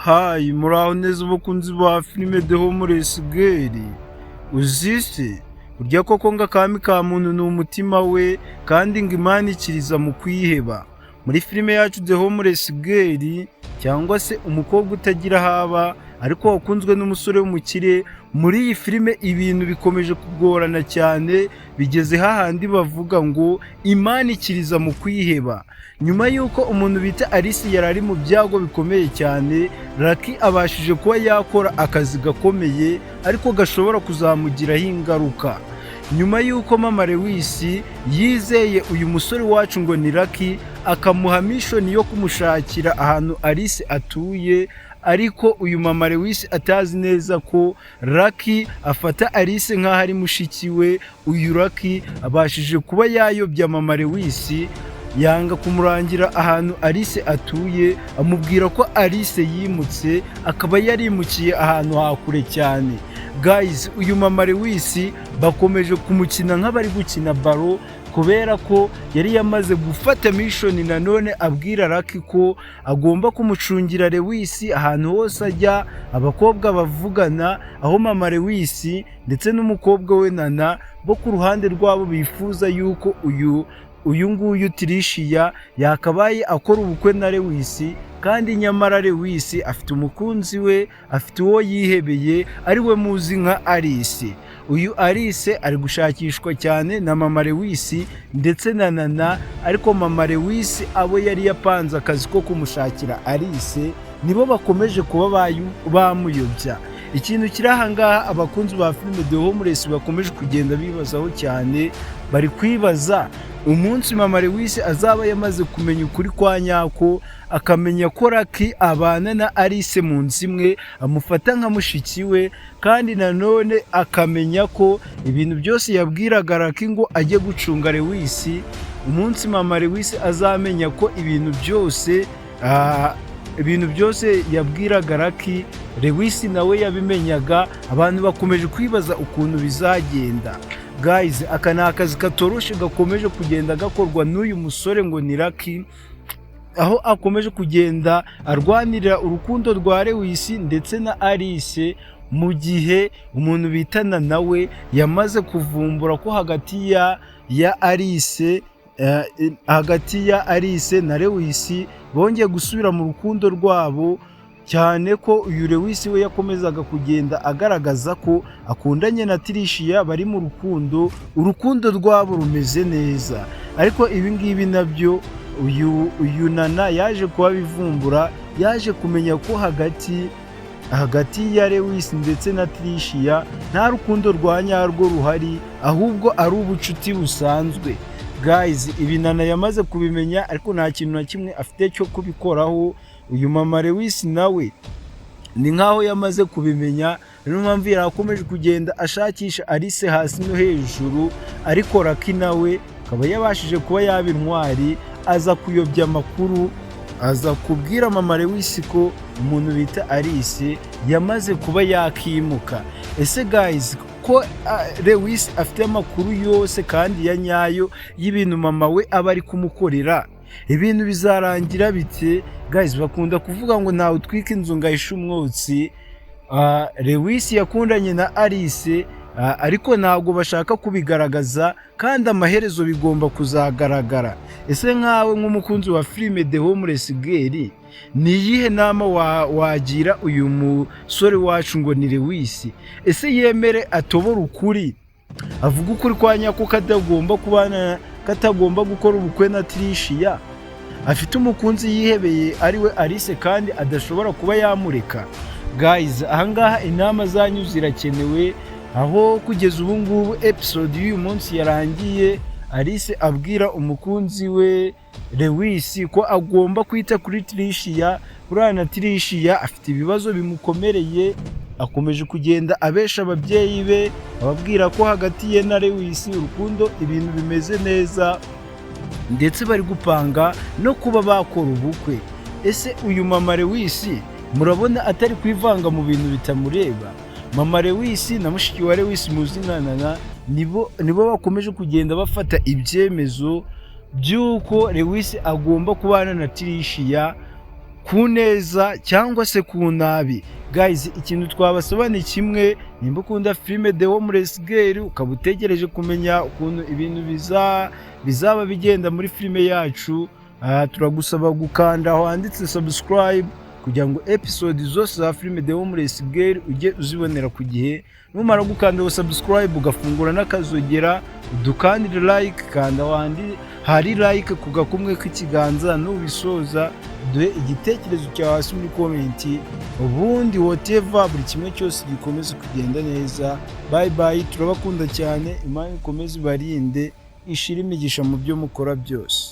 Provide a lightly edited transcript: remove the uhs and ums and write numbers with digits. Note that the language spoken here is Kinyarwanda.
Hi, muraho neza abakunzi ba filime The Homeless Girl. Uzi se burya koko ngo akami ka muntu ni umutima we, kandi ngo Imana ikiriza mu kwiheba. Muri filime yacu The Homeless Girl, cyangwa se umukobwa utagira aho aba ariko wakunzwe n'umusore w'umukire, muri iyi filime ibintu bikomeje kugorana cyane, bigeze hahandi bavuga ngo Imana ikiriza mu kwiheba. Nyuma y'uko umuntu bita Alice yari ari mu byago bikomeye cyane, Lucky abashije kuba yakora akazi gakomeye ariko gashobora kuzamugiraho ingaruka. Nyuma y'uko mama Lewis yizeye uyu musore wacu ngo ni Lucky, akamuha mission yo kumushakira ahantu Alice atuye, ariko uyu mama Lewis atazi neza ko Lucky afata Alice nk'aho ari mushiki we. Uyu Lucky abashije kuba yayobya mama Lewis, yanga kumurangira ahantu Alice atuye, amubwira ko Alice yimutse, akaba yarimukiye ahantu hakure cyane. Guys, uyu mama Lewis bakomeje kumukina nk'abari gukina baro, kubera ko yari yamaze gufata mission nanone abwira Lucky ko agomba kumucungira Lewis ahantu hose ajya, abakobwa bavugana, aho mama Lewis ndetse n'umukobwa we Nana bo ku ruhande rwabo bifuza yuko uyu nguyu Tricia yakabaye akora ubukwe na Lewis, kandi nyamara Lewis afite umukunzi we, afite uwo yihebeye, ari we muzi nka Alice. Uyu Alice ari gushakishwa cyane na mama Lewis ndetse na Nana, ariko mama Lewis abo yari yapanze akazi ko kumushakira Alice nibo bakomeje kuba bamuyobya. Ikintu kiri aha ngaha abakunzi ba filime The Homeless bakomeje kugenda bibazaho cyane, bari kwibaza umunsi mama Lewis azaba yamaze kumenya ukuri kwa nyako, akamenya ko Lucky abana na Alice mu nzu imwe, amufata nka mushiki we, kandi nanone akamenya ko ibintu byose yabwiraga Lucky ngo ajye gucunga Lewis, umunsi mama Lewis azamenya ko ibintu byose yabwiraga Lucky, Lewis nawe yabimenyaga, abantu bakomeje kwibaza ukuntu bizagenda. Guys, aka ni akazi katoroshe gakomeje kugenda gakorwa n'uyu musore ngo ni Lucky, aho akomeje kugenda arwanirira urukundo rwa Lewis ndetse na Alice, mu gihe umuntu bitana nawe yamaze kuvumbura ko hagati ya Alice na Lewis bongeye gusubira mu rukundo rwabo, cyane ko uyu Lewis we yakomezaga kugenda agaragaza ko akundanye na Tricia, bari mu rukundo, urukundo rwabo rumeze neza. Ariko ibi ngibi nabyo uyu Nana yaje kuba bivumbura, yaje kumenya ko hagati ya Lewis ndetse na Tricia nta rukundo rwa nyarwo ruhari, ahubwo ari ubucuti busanzwe. Guys, ibi Nana yamaze kubimenya, ariko nta kintu na kimwe afite cyo kubikoraho. Uyu mama Lewis nawe ni nkaho yamaze kubimenya, niyo mpamvu yari akomeje kugenda ashakisha Alice hasi no hejuru. Ariko Lucky nawe akaba yabashije kuba yaba intwari, aza kuyobya amakuru, aza kubwira mama Lewis ko umuntu bita Alice yamaze kuba yakimuka. Ese guys, ko Lewis afite amakuru yose kandi ya nyayo y'ibintu mama we aba ari kumukorera, ibintu bizarangira bite? Guys, bakunda kuvuga ngo ntawe utwika inzu ngo ahishe umwotsi. Lewis yakundanye na Alice, ariko ntabwo bashaka kubigaragaza, kandi amaherezo bigomba kuzagaragara. Ese nkawe nk'umukunzi wa filime The Homeless Girl, ni iyihe nama wagira uyu musore wacu ngo ni Lewis? Ese yemere atobore ukuri, avuga ukuri kwa nyako, katagomba kubana, katagomba gukora ubukwe na Tricia, afite umukunzi yihebeye ariwe Alice, kandi adashobora kuba yamureka? Guys, ahangaha inama zanyu zirakenewe. Aho kugeza ubu ngubu episode y'uyu munsi yarangiye Alice abwira umukunzi we Lewis ko agomba kwita kuri Tricia. Buriya na Tricia afite ibibazo bimukomereye, akomeje kugenda abesha ababyeyi be, ababwira ko hagati ye na Lewis urukundo ibintu bimeze neza, ndetse bari gupanga no kuba bakora ubukwe. Ese uyu mama Lewis murabona atari kwivanga mu bintu bitamureba? Mama Lewis na mushiki wa Lewis muzi nka Nana nibo bakomeje kugenda bafata ibyemezo by'uko Lewis agomba kubana na Tricia. ku neza cyangwa se ku nabi. Guys, ikintu twabasaba ni kimwe: nimba ukunda filime The Homeless Girl, ukaba utegereje kumenya ukuntu ibintu bizaba bigenda muri filime yacu, turagusaba gukanda aho handitse subscribe kugira ngo episode zose za filime The Homeless Girl ujye uzibonera ku gihe. Numara gukanda aho subscribe, ugafungura n'akazogera, udukandire like, kanda aho hari like ku gakumwe k'ikiganza. Nubisoza, duhe igitekerezo cyawe hasi muri comment, ubundi whatever, buri kimwe cyose gikomeze kugenda neza. Bye bye, turabakunda cyane. Imana ikomeze ibarinde, ishire imigisha mu byo mukora byose.